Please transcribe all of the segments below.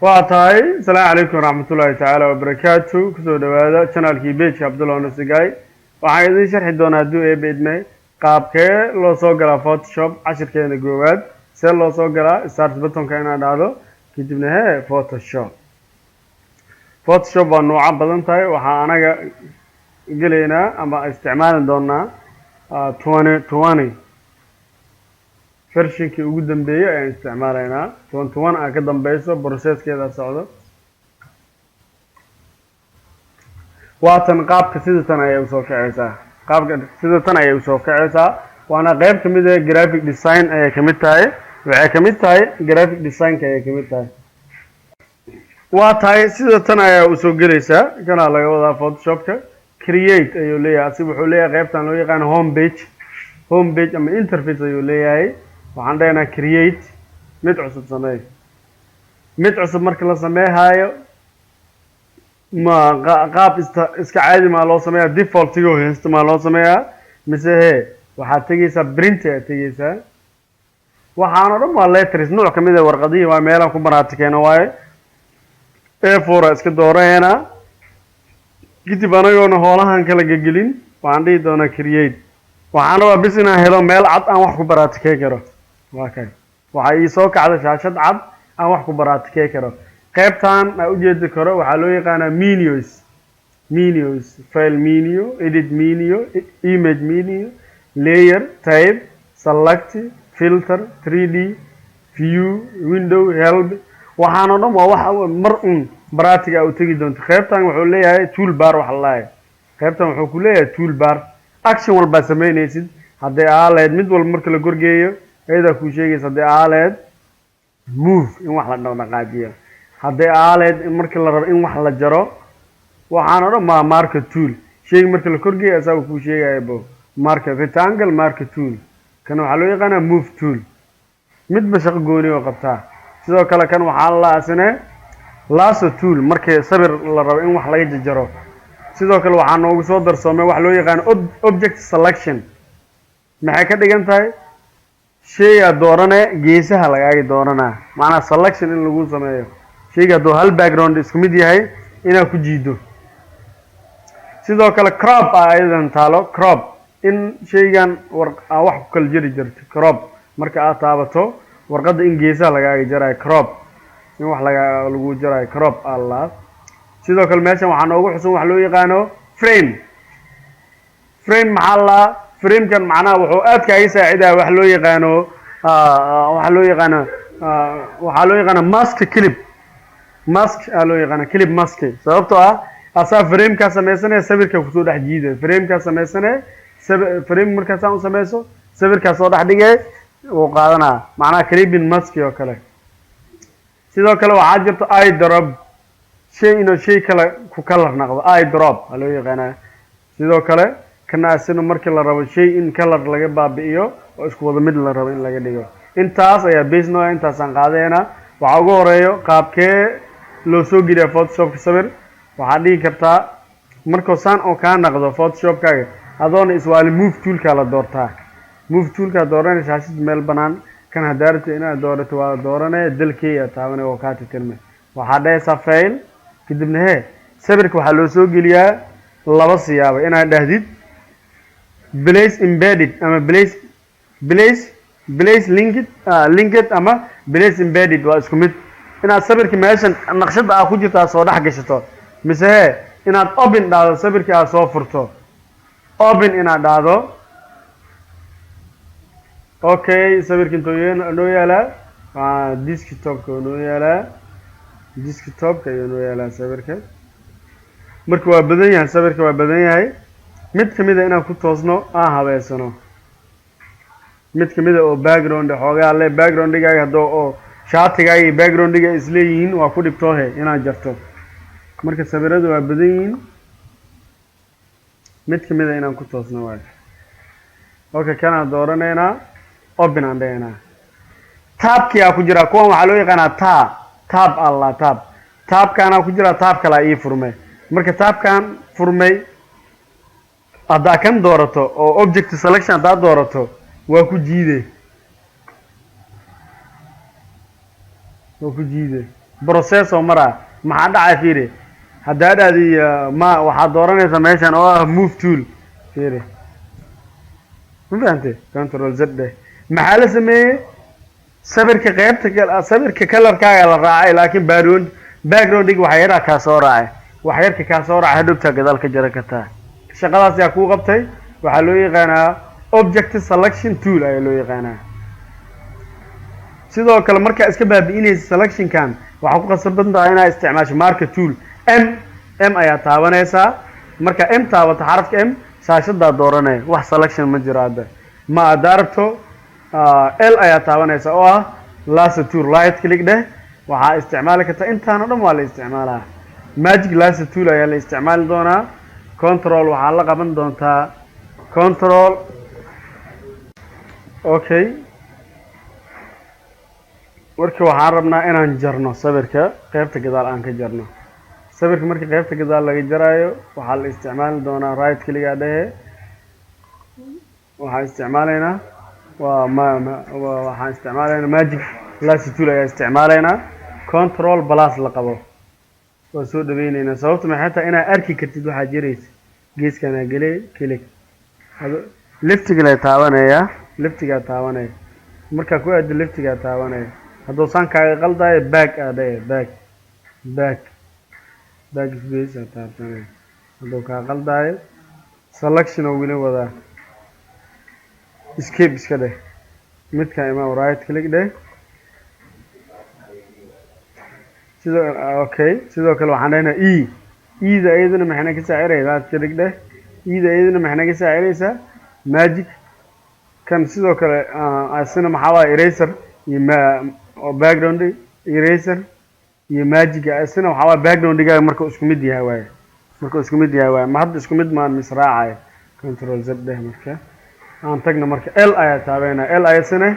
Waa tahay. Asalaamu calaykum waraxmatullaahi tacaala wabarakaatu. Kusoo dhawaada channelkii pageka Cabdulla Nasigaay. Waxaan idiin sharxi doonaa, hadduu Eebe idmay, qaabkee loo soo galaa Photoshop. Cashirkeena goowaad, see loo soo galaa? Start buttonka inaad dhahdo, kadibna hee Photoshop. Photoshop waa nuuco badan tahay. Waxaa anaga gelaynaa ama isticmaali doonaa 2020, versionkii ugu dambeeyey ayaan isticmaalaynaa. 21 aa ka dambeyso, processkeeda socdo. Waatan qaabka sida tan ayay usoo kaceysaa. Qaabka sida tan ayay usoo kaceysaa, waana qeyb kamid ah graphic design ayay kamid tahay. Waxay kamid tahay graphic designka ayay kamid tahay. Waa tahay, sida tan ayaa usoo gelaysaa. Kanaa laga wadaa Photoshopka. Create ayuu leeyahay. Asiga wuxuu leeyahay qeybtan loo yaqaano home page, home page ama interface ayuu leeyahay. Waxaan dhahaynaa create, mid cusub sameey. Mid cusub marka la sameehaayo, ma qaab iska caadi maa loo sameeyaa? Defaultigo haysto maa loo sameeyaa, mise he waxaad tegeysaa print aad tegeysaa? Waxaan o dhan waa letters, nooc kamid a warqadihii waa meelaan ku baraatikeeno waaye. A4 a iska dooraheynaa. Kadib anagoona hoolahan kala gegelin, waxaan dhihi doonaa create. Waxaan rabaa bis inaan helo meel cad aan wax ku baraatikey karo. Waa kay, waxaa ii soo kacda shaashad cad aan wax ku baraatikey karo. Qaybtan aa ujeedi karo waxaa loo yaqaanaa menus, menus, file menu, edit menu, image menu, layer, type, select, filter, 3D view, window, help. Waxaan oo dhan waa wax mar un baraatiga u tegi doonto. Qaybtan wuxuu leeyahay tool bar waxa la lahay. Qaybtan wuxuu ku leeyahay tool bar. Action walbaa samaynaysid, hadday ahaa lahayd, mid walba marka la gorgeeyo ayadaa kuu sheegaysa. Hadday ahaa lahayd move, in wax la dhaqdhaqaajiyo, hadday ahaa lahayd in marka la rabo in wax la jaro, waxaan o dhan maa marquee tool. Sheyga marka la korgeeyo asaga kuu sheegaya bo marquee rectangle, marquee tool. Kan waxaa loo yaqaanaa move tool. Midba shaqo gooni oo qabtaa. Sidoo kale kan waxaa la asine lasso tool, markii sawir la rabo in wax laga jajaro. Sidoo kale waxaa noogu soo darsoomay wax loo yaqaano object selection. Maxay ka dhigan tahay? Sheygaa doorane, geesaha lagaaga dooranaa, macnaha selection in lagu sameeyo. Sheyga hadduu hal background isku mid yahay, inaad ku jiido. Sidoo kale crop ah ayadan taalo, crop in sheygan war aa wax ku kala jari jirto. Crop marka aad taabato, warqadda in geesaha lagaaga jaraayo. Crop in wax laga lagu jaraayo, crop allah. Sidoo kale meeshan waxaa noogu xusun wax loo yaqaano frame. Frame maxaa la framekan macnaha wuxuu aad kaaga saacidaya wax loo yaqaano, waxaa loo yaqaano, waxaa loo yaqaano mask, clip mask aa loo yaqaana, clip mask. Sababtoo ah asaa framekaa sameysanaya, sawirka kusoo dhex jiidaya. Framekaa sameysanaya, frame markaasaan u sameyso, sawirkaa soo dhex dhigay, wuu qaadanaa, macnaha clipping mask oo kale. Sidoo kale waxaa jirta eyedrop, shay inuu shay kale ku kalar naqdo, eyedrop aa loo yaqaanaa. Sidoo kale kana asina markii la rabo shay in kalar laga baabi'iyo oo isku wada mid la rabo in laga dhigo. Intaas ayaa base noo, intaasaan qaadaynaa. Waxaa ugu horeeyo, qaabkee loo soo geliyaa Photoshopka sawir? Waxaad dhigi kartaa, markuu saan oo kaa naqdo Photoshopkaaga, adoona iswaali, move toolkaa la doortaa. Move toolkaa dooranay, shaashada meel banaan kan haddaa rabto inaad doorato, waa dooranaya, dalkey aa taabanay oo kaa titirmay. Waxaad dhahaysaa file, kadibna hee sawirka. Waxaa loo soo geliyaa laba siyaabo: inaad dhahdid place embedded ama place linked ama place embedded, waa isku mid. Inaad sawirka meeshan naqshada aa ku jirta aad soo dhex gashato, mise hee inaad open dhahdo, sawirkii aad soo furto, open inaad dhahdo. Okay, sawirka intuu noo yaalaa? Waa desktopka noo yaalaa, desktopka ayuu noo yaalaa sawirka. Marka waa badan yahay sawirka, waa badan yahay. Mid kamid a inaan ku toosno, aan habeysano mid kamid a oo background xoogaa le. Backgroundigaaga haddoo oo shaatigaaga iyo backgroundiga isleeyihiin, waa ku dhibtoohe inaad jarto. Marka sawirada waa badan yihiin, mid kamid a inaan ku toosno waayo. Okay, kanaan dooranaynaa, open aan dhahaynaa. Tabkii aa ku jiraa. Kuwan waxaa loo yaqaanaa tab alla tab. Tabkaanaa ku jiraa, tab kalaa ii furmay. Marka tabkan furmay haddaa kan doorato oo object selection haddaad doorato, waa ku jiide, waa ku jiide. Process oo maraa maxaa dhacay? Fiiri, haddaa dhahdi ma waxaad dooranaysaa meeshan oo ah move tool. Fiiri, ma fahantay? Control Z dheh. Maxaa la sameeyey? Sawirka qaybta sawirka colorkaaga la raacay, laakiin backgroundiga wax yaraa kaa soo raacay. Wax yarka kaa soo raacay hadhowtaa gadaal ka jaran kartaa. Shaqadaas yaa kuu qabtay? Waxaa loo yaqaanaa object selection tool ayaa loo yaqaanaa. Sidoo kale, markaa iska baabi'inaysa selectionkan, waxaa ku qasban tahay inaad isticmaasho marquee tool. M, M ayaa taabanaysaa. Marka M taabato, xarafka M, shaashadaa dooranaya. Wax selection ma jiro hadda. Ma haddaa rabto, L ayaa taabanaysa oo ah lasso tool. Right click dheh. Waxaa isticmaali kartaa, intaan o dhan waa la isticmaalaa. Magic lasso tool ayaa la isticmaali doonaa. Control waxaa la qaban doontaa control. Okay, marka waxaan rabnaa inaan jarno sawirka, qaybta gadaal aan ka jarno sawirka. Marka qaybta gadaal laga jaraayo, waxaa la isticmaali doonaa right click-gaa dhehe. Waxaan isticmaalaynaa waa ma waxaan isticmaalaynaa magic lasso tool ayaa isticmaalaynaa. Control plus la qabo, waa soo dhaweyneynaa. Sababta maxay tahay? Inaad arki kartid waxaa jiraysa. Geeskanaa gelay, click, leftiga la taabanaya, leftigaa taabanaya. Markaa ku aado, leftigaa taabanaya. Hadduu saan kaaga qaldaayo, back aa dhaye, back, back, back space aa taabsanaya. Hadduu kaa qaldaayo, selection oo weli wadaa, escape iska dheh. Midka ima, right click dheh. Sidoo okay, sidoo kale waxaan dhahnaa E. E-da iyaduna maxay ka saacidaysaa? Right click dheh. E-da iyaduna maxay naga saacidaysaa? Magic kan. Sidoo kale asina maxaa waaye? Eraser iyo ma oo background eraser iyo magic. Isina waxaa waaye backgroundigaaga marka isku mid yahay waaye, marka isku mid yahay waaye. Ma hadda isku mid maan misraacaya. Control Z dheh. Marka aan tagna, marka L ayaa taabeynaa. L ayasina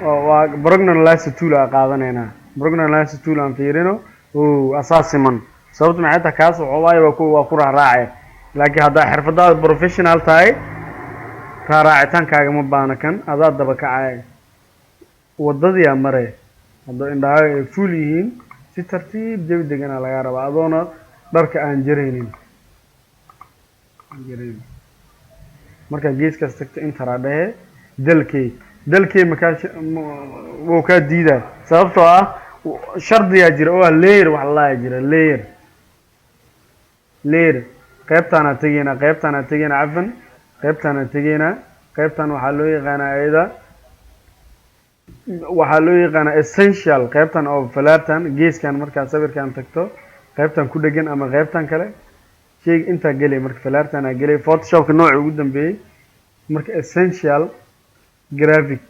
waa polygon lasso tool aa qaadanaynaa. Polygon lasso tool aan fiirino. O asaa siman. Sababta maxay tahay? Kaas wuxuu waaye waa ku raaraacaya, laakiin haddaa xirfadaada professional tahay, raaraacitaankaaga ma baahna. Kan adaa daba kacaya, waddadiyaa maray. Haddoo indhahaaga ay fuul yihiin, si tartiib jawi deganaa lagaa rabaa, adoona dharka aan jaraynin. Markaa geeskaas tagto, intaraa dhehe, dalkey, dalkey makaa wuu kaa diidaa, sababtoo ah shardiyaa jira oo ah layer. Wax lalaaya jira layer. Layer qaybtaanaa tegeynaa, qaybtaanaa tegeynaa, cafan, qaybtaanaa tegeynaa. Qaybtan waxaa loo yaqaanaa, ayada waxaa loo yaqaanaa essential. Qaybtan oo falaartan geeskan, markaa sawirkan tagto, qaybtan ku dhegan ama qaybtan kale sheyga intaa gelay. Marka falaartanaa gelay, Photoshopka nooci ugu dambeeyey. Marka essential graphic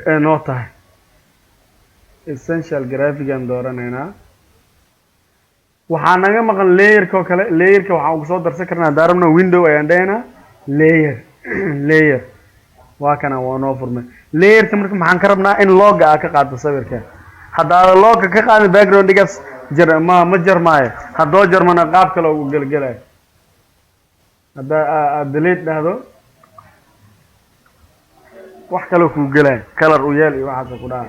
ee noo tahay, essential graphic aan dooranaynaa. Waxaa naga maqan layerka oo kale. Layerka waxaan ugu soo darsan karnaa, haddaan rabno, window ayaan dhahaynaa, layer. Layer waa kana, waa noo furmay layerka. Marka maxaan ka rabnaa? In looga aa ka qaado sawirka. Haddaada looga ka qaadin, backgroundigaas jar ma jarmaayo. Haddoo jarmana, qaab kale ugu gelgelayo. Haddaa aad delete dhahdo, wax kaloo kuu gelaya, color u yeel iyo waxaasa ku dhaha.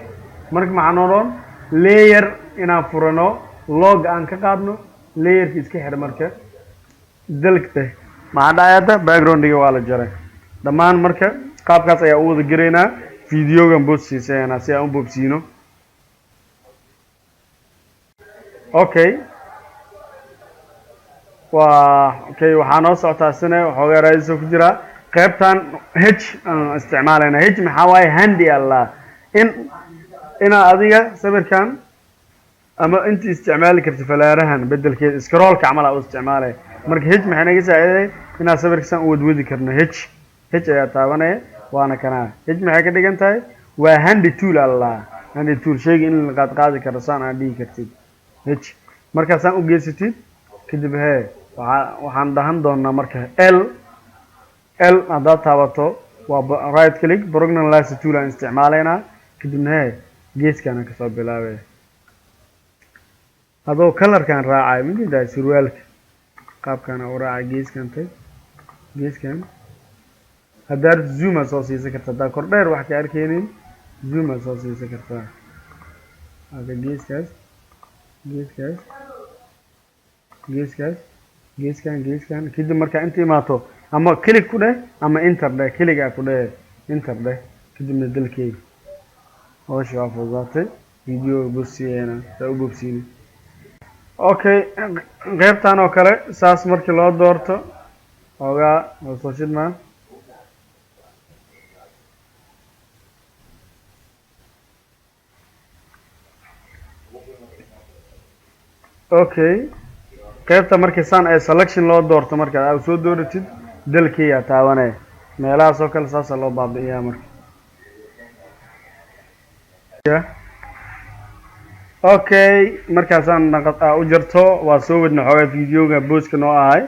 Marka maxaa noo roon? Layer inaan furano, looga aan ka qaadno, layerka iska xir. Marka delete, maxaa dhacay hadda? Backgroundiga waa la jaray dhammaan. Marka qaabkaas ayaa u wada gelaynaa. Videogan boodsiisanaa si aan u boobsiino. Okay, waa okay. Waxaa noo socotaa sine waxoogaa raadiso ku jiraa. Qaybtan H aan isticmaalayna. H maxaa waaye? Handy allah in inaa adiga sawirkan ama inta isticmaali karta falaarahan bedelkeeda, scrollka camal aa u isticmaalaya. Marka H maxay naga saaciday? Inaan sawirka saan u wadwadi karno. H, H ayaa taabanaya, waana kanaa. H maxay ka dhigan tahay? Waa handy tool allah, handy tool, shayga in la qaad qaadi karo, saan aad dhihi kartid. H markaa saan u geysatid kadib, hee, waxaan dhahan doonaa marka L. L haddaad taabato, waa right click, polygon lasso tool aan isticmaalaynaa. Kadibna hee, geeskaana kasoo bilaabaya, adoo colorkan raacayo. Majeedaa surwaalka qaabkan u raacay? Geeskan tag, geeskan. Haddaa rabto, zoom aad soo siisan kartaa. Haddaa kor dheer wax ka arkeynin, zoom aad soo siisan kartaa. Aka geeskaas, geeskaas, geeskaas, geeskan, geeskan. Kadib markaa inta imaato, ama click ku dheh ama enter dheh. Click-gaa ku dheh, enter dheh, kadibna dalkeyga. Hawsha waa fududaatay. Video bogsiyeena saa u bogsiini. Okay, qeybtan oo kale saas markii loo doorto, xoogaa waa soo shidmaa. Okay, qeybta markii saan ay selection loo doorto, marka aad soo dooratid, dalkeygaa taabanaya. Meelahaas oo kale saasaa loo baabi'iyaa marka. Okay, markaasaan naqad aa u jarto, waa soo wadna xoogaa videoga booska noo ahay.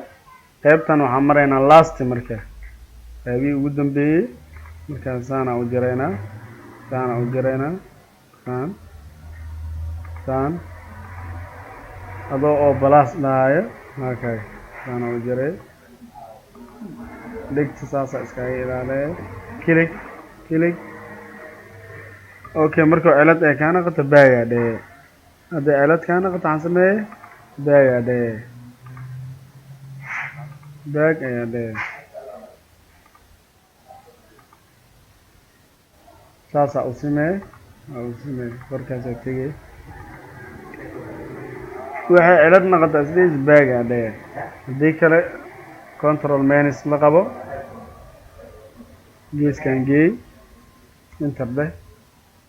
Qeybtan waxaan maraynaa last, marka qaybihii ugu dambeeyey. Markaan saana u jaraynaa, saana u jaraynaa, saan, saan, adoo oo plus dhahayo. Okay, saana u jaray. Dhegta saasa iskaga ilaaliya. Click, click. Okay, markuu cilad ay kaa noqoto, back-gaa dhee. Hadday cilad kaa noqoto, waxaan sameeyey back-gaa dhee, back ayaa dhee. Saasaa u simee, waa u simee, korkaasaa tegay. Waxay cilad noqotaa sidiis, back-gaa dhee. Haddii kale control minus la qabo, geeskan geey, enter dheh,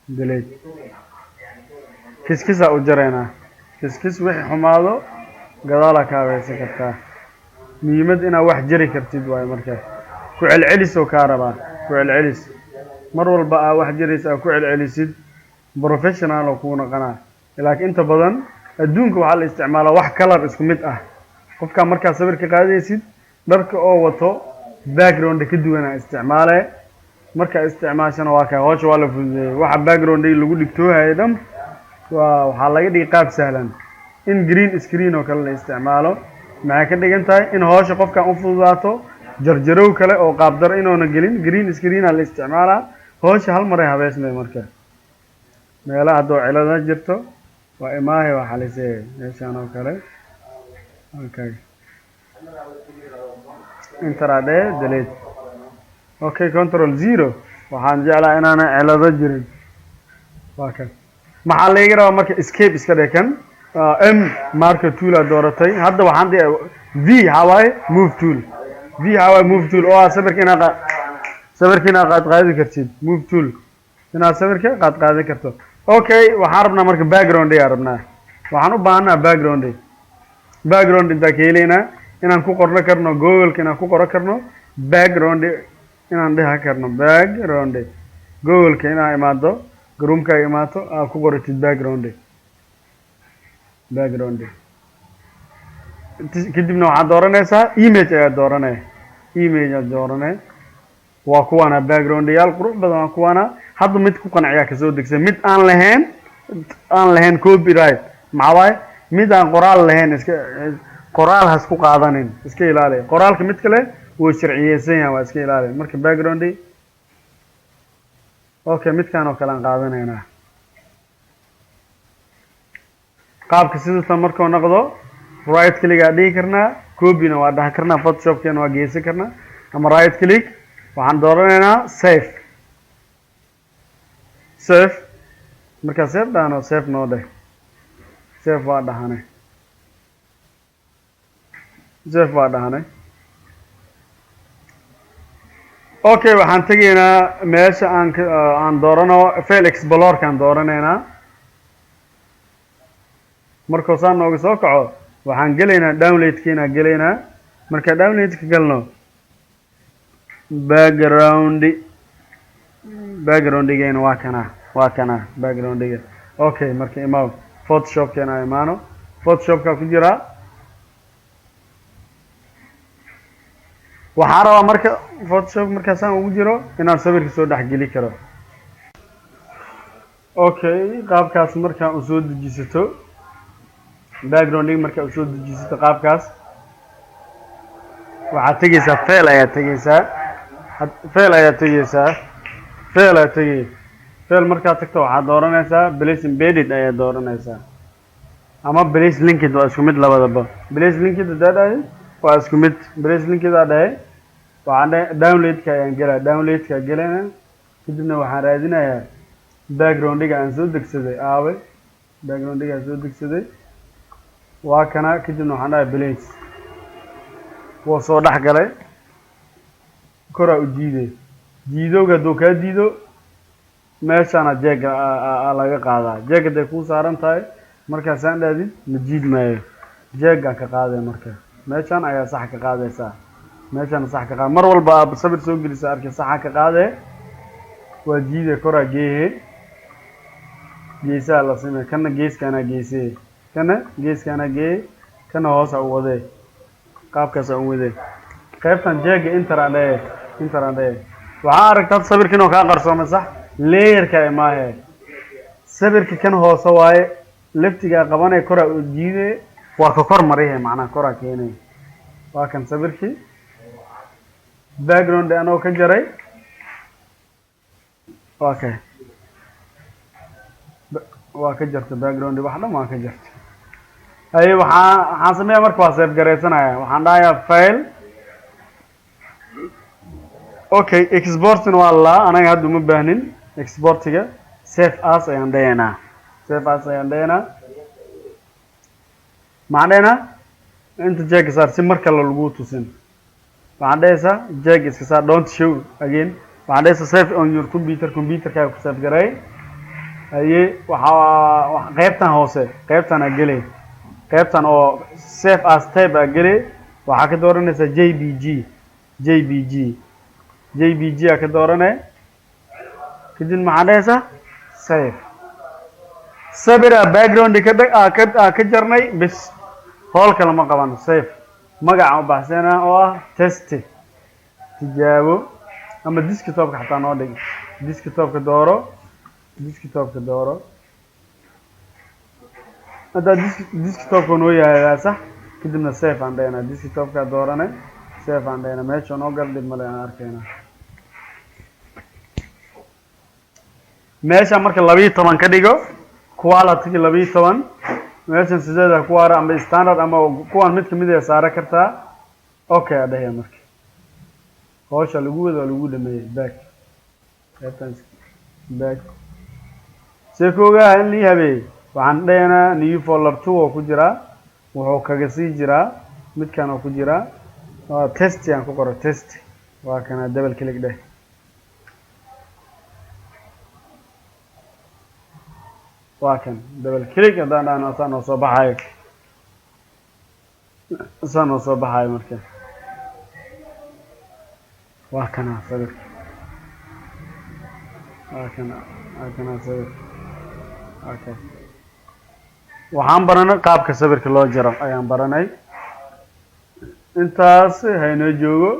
delete. Kiskisaa u jaraynaa, kiskis. Wixii xumaado gadaalaa ka habaysan kartaa. Muhiimad inaad wax jari kartid waayo. Marka ku celcelis oo kaa rabaa, ku celcelis. Mar walba aa wax jaraysa, aa ku celcelisid, professional oo kuu noqonaa. Laakiin inta badan adduunka waxaa la isticmaalaa wax color isku mid ah. Qofkaa markaa sawir ka qaadaysid, dharka oo wato background ka duwanaa isticmaale. Markaa isticmaashana waa kaa howsha waa la fududeeyey. Waxa background lagu dhigtoohaya dhan waa waxaa laga dhigay qaab sahlan. In green screen oo kale la isticmaalo maxay ka dhigan tahay? In howsha qofkan u fududaato, jarjarow kale oo qaabdar inuuna gelin. Green screen-a la isticmaalaa, howsha hal maray habeysmay. Marka meelaha haddoo cilada jirto waa imaahay, waa xalisee. Meeshaan oo kale, okay, enter dheh, delete. Okay, control zero. Waxaan jeclaa inaana cilado jirin. Waa kan. Maxaa layga rabaa marka? Escape iska dheh. Kan m marquee tool aa dooratay. Hadda waxaan v waxaa waaye move tool. V waxaa waaye move tool oo ah sawirka inaad qaad qaadi kartid. Move tool inaad sawirka qaad qaadi karto. Okay, waxaan rabnaa marka background ayaa rabnaa. Waxaan u baahanaa background. Background intaa ka helaynaa? Inaan ku qorno karno Google-ka, inaan ku qoran karno background, inaan dhiha karno background Google-ka, inaa imaado Chrome-ka, imaato, aad ku qoratid background, background. Kadibna waxaad dooranaysaa image ayaa dooranaya, image aad dooranaya. Waa kuwaana background yaal qurux badan, waa kuwaana. Hadda mid ku qanciyaa kasoo degsan, mid aan lahayn copyright. Maxaa waaye? Mid aan qoraal lahayn. Iska qoraal has ku qaadanin, iska ilaali qoraalka. Mid kale wuu sharciyeysan yahay, waa iska ilaali. Marka background, okay, midkan oo kale aan qaadanaynaa. Qaabka sidatan markuu noqdo, right click aa dhihi karnaa, copy-na waa dhahan karnaa, Photoshopkeena waa geysan karnaa, ama right click, waxaan dooranaynaa save. Save markaa save dhahno, save noo dheh. Save waa dhahanay, save waa dhahanay. Okay, waxaan tegaynaa meesha aan doorano, file explorerkaan dooranaynaa. Markuu saan nooga soo kaco, waxaan gelaynaa downloadkiinaa gelaynaa. Marka downloadka galno, background, backgroundigeena waa kana, waa kana backgroundiga. Okay, marka imaw Photoshopkeena imaano. Photoshopka ku jiraa. Waxaa rabaa marka Photoshop markaasaan ugu jiro inaan sawirka soo dhexgeli karo. Okay, qaabkaas markaan usoo dejisato backgroundiga, markaa usoo dejisato qaabkaas, waxaad tegeysaa file ayaa tegeysaa, file ayaa tegeysaa, file ayaa tegey. File markaad tagto, waxaad dooranaysaa place embedded ayaad dooranaysaa, ama place linked, waa isku mid labadaba. Place linked haddaa dhahay, waa isku mid. Place linked aa dhahay, waxaan dhahay downloadka ayaan gelaa. Downloadka gelayna, kadibna waxaan raadinayaa backgroundiga aan soo degsaday. Aaway backgroundiga aan soo degsaday? Waa kana. Kadibna waxaan dhahay place. Wuu soo dhex galay. Koraa u jiiday. Jiidowga hadduu kaa diido, meeshaana checkga laga qaadaa. Check hadday kuu saaran tahay, markaasaan dhahdid, ma jiid maayo. Checkgaan ka qaaday marka, meeshaan ayaa sax ka qaadaysaa. Meeshaan sax ka qaad. Mar walba aad sawir soo gelisa, arkay, saxa ka qaadee, waa jiide, koraa geehe, geesaha la simay. Kana geeskaanaa geesee, kana geeskaanaa geeye, kana hoosa u wadee, qaabkaasa u wadee. Qaybtan checkga enter aan dhahe, enter aan dhahe. Waxaa aragtaa sawirka inuu kaa qarsoomay, sax? Layerka maahe, sawirka kan hoose waaye. Leftigaa qabanaya, koraa u jiide, waa ka kor marihe, macnaha koraa keenay. Waa kan sawirkii background anoo ka jaray. Waa kay, waa ka jarta background, wax dhan waa ka jarta. Haye, waxaan sameeya marka, waa save garaysanaya. Waxaan dhahayaa file. Okay, exportina waa laa, anaga hadda uma baahnin exportiga. Save as ayaan dhahaynaa, save as ayaan dhahaynaa. Maxaan dhahaynaa? Inta checkga saar, si mar kale lagu tusin. Waxaan dhahaysaa check iska saar, don't show again. Waxaan dhahaysaa save on your computer. Computerkaaga ku save garay. Haye, waxaa qaybtan hoose, qaybtan aa gelay, qaybtan oo save as type aa gelay. Waxaa ka dooranaysaa JPG. JPG, JPG aa ka dooranay. Kadib maxaa dhahaysaa? Save. Sawira background ka aa ka aa ka jarnay, bis, howl kale ma qaban. Save. Magaca u baxsana oo ah test, tijaabo, ama desktopka xataa noo dhig. Desktopka dooro, desktopka dooro. Haddaa desktopka noo yahay, sax. Kadibna save aan dhaynaa. Desktopka dooranay, save aan dhahayna. Meesha noo gal, dhib male, aan arkayna. Meesha marka 12 ka dhigo, quality 12. Meeshan sideeda ku waara, ama standard, ama kuwan mid kamid ah saara kartaa. Okay a dhahaya. Marka hawsha lagu wado waa lagu dhameeyey. Back, qaybtan back. See ku ogaha in lii habeeyey? Waxaan dhahaynaa new folder two oo ku jiraa, wuxuu kaga sii jiraa midkan oo ku jiraa, waa test aan ku qoro. Test waa kana. Double click dheh. Waa kan. Double click haddaan dhahno, saa noo soo baxayo, saa noo soo baxayo. Marka waa kana sawirka, waa kana, waa kana sawirka. Okay, waxaan baranay qaabka sawirka loo jaro ayaan baranay. Intaas haynoo joogo.